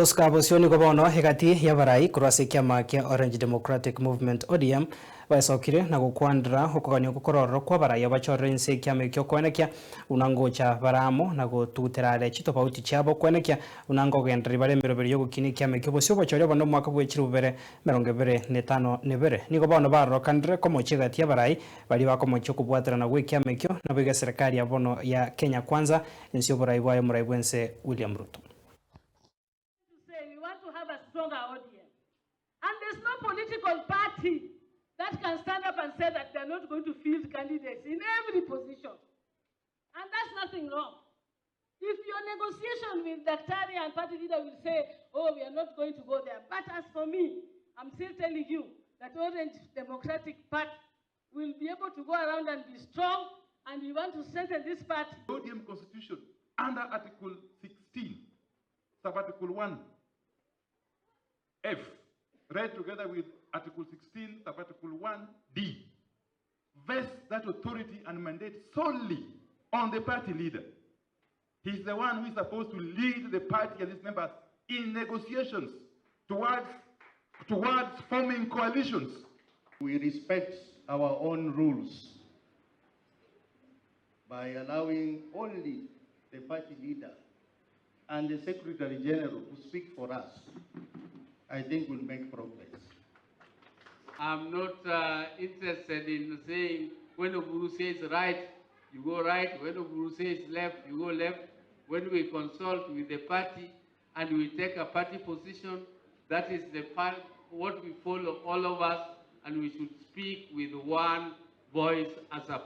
Oscar Bosio nigo bono egati y'abarai korwa ase ekiama kia Orange Democratic Movement, ODM, baesokire na gokwanera okogania okwo korororo kw'abarai abachorire inse ekiama ekio koenekia buna ngocha bare amo na gotugutera are chitofauti chiabo koenekia buna nkogendereria bare emeroberi y'ogokinia ekiama ekio bosio obochori obonene omwaka bwe 2025. Nigo bono barorokanire komochia egati y'abarai baria bakomochia okobwaterana gw'ekiama ekio naboigo eserekari ya bono ya Kenya Kwanza inse y'oborai bwaye omorai bw'ense William Ruto. to say we want to have a stronger audience. And there's no political party that can stand up and say that they're not going to field candidates in every position. And that's nothing wrong. If your negotiation with Daktari and party leader will say, oh, we are not going to go there. But as for me, I'm still telling you that Orange Democratic Party will be able to go around and be strong, and we want to strengthen this party. ODM Constitution under Article 16, Sub-Article 1, F, read together with Article 16, Sub-Article 1, D, vests that authority and mandate solely on the party leader. He's the one who is supposed to lead the party and its members in negotiations towards forming coalitions. We respect our own rules by allowing only the party leader and the Secretary General to speak for us. I think we'll make progress. I'm not interested in saying when Oburu says right, you go right. When Oburu says left, you go left. When we consult with the party and we take a party position, that is the part, what we follow, all of us, and we should speak with one voice as a